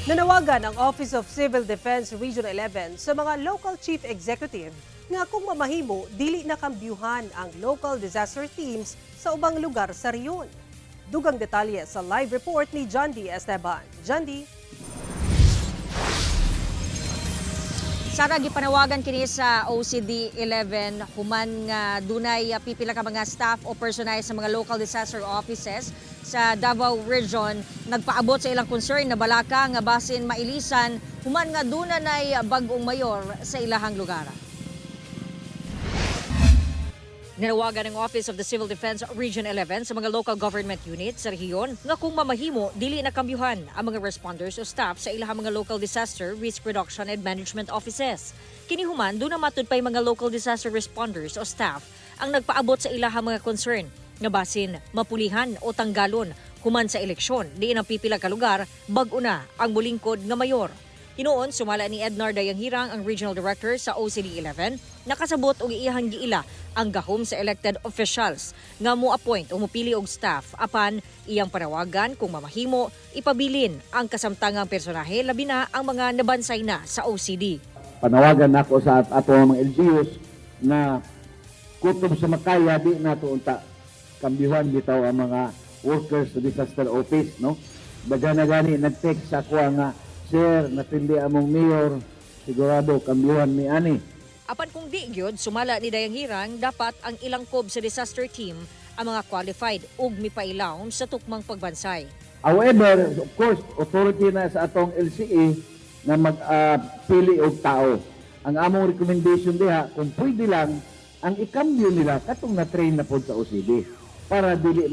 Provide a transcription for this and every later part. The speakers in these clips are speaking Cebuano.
Nanawagan ang Office of Civil Defense Region 11 sa mga local chief executive nga kung mamahimo, dili na kambyuhan ang local disaster teams sa ubang lugar sa rehiyon. Dugang detalye sa live report ni John D. Esteban. John D. Sara, gipanawagan kini sa OCD 11 human nga dunay pipila ka mga staff o personnel sa mga local disaster offices sa Davao Region nagpaabot sa ilang concern na balaka nga basin mailisan human nga duna nay bag-ong mayor sa ilahang lugar. Nanawagan ng Office of the Civil Defense Region 11 sa mga local government units sa rehiyon nga kung mamahimo, dili na kambyuhan ang mga responders o staff sa ilahang mga local disaster risk reduction and management offices. Kini human, duna matud pay mga local disaster responders o staff ang nagpaabot sa ilahang mga concern nga basin mapulihan o tanggalon human sa eleksyon diin ang pipila ka lugar bag-o na ang mulingkod nga mayor. Hinuon, sumala ni Ednar Dayanghirang, ang Regional Director sa OCD 11, nakasabot og iyahang giila ang gahom sa elected officials nga mo-appoint o mopili og staff, apan iyang panawagan, kung mamahimo, ipabilin ang kasamtangang personahe, labi na ang mga nabansay na sa OCD. Panawagan nako sa ato mga LGUs na kutob sa makaya, di nato unta kambyuhan bitaw ang mga workers sa disaster office, no? Daghan na gani nag-text sa ako nga, "Sir, napili among mayor, sigurado kambyuhan mi ani." Apan kung di gyud, sumala ni Dayanghirang, dapat ang ilangkob sa disaster team ang mga qualified ug mipailawom sa tukmang pagbansay. However, of course, authority na sa atong LCA na mag-pili og tao. Ang among recommendation diha, kung pwede lang, ang ikambyo nila katong na-train na pod sa OCD para dili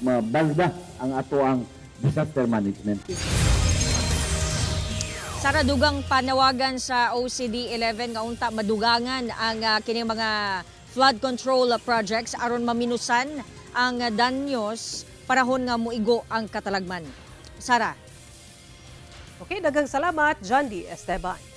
mabalda ang ato ang disaster management. Sara, dugang panawagan sa OCD 11 nga unta madugangan ang kining mga flood control projects aron maminusan ang danyos panahon nga muigo ang katalagman. Sara. Okay, daghang salamat, John D. Esteban.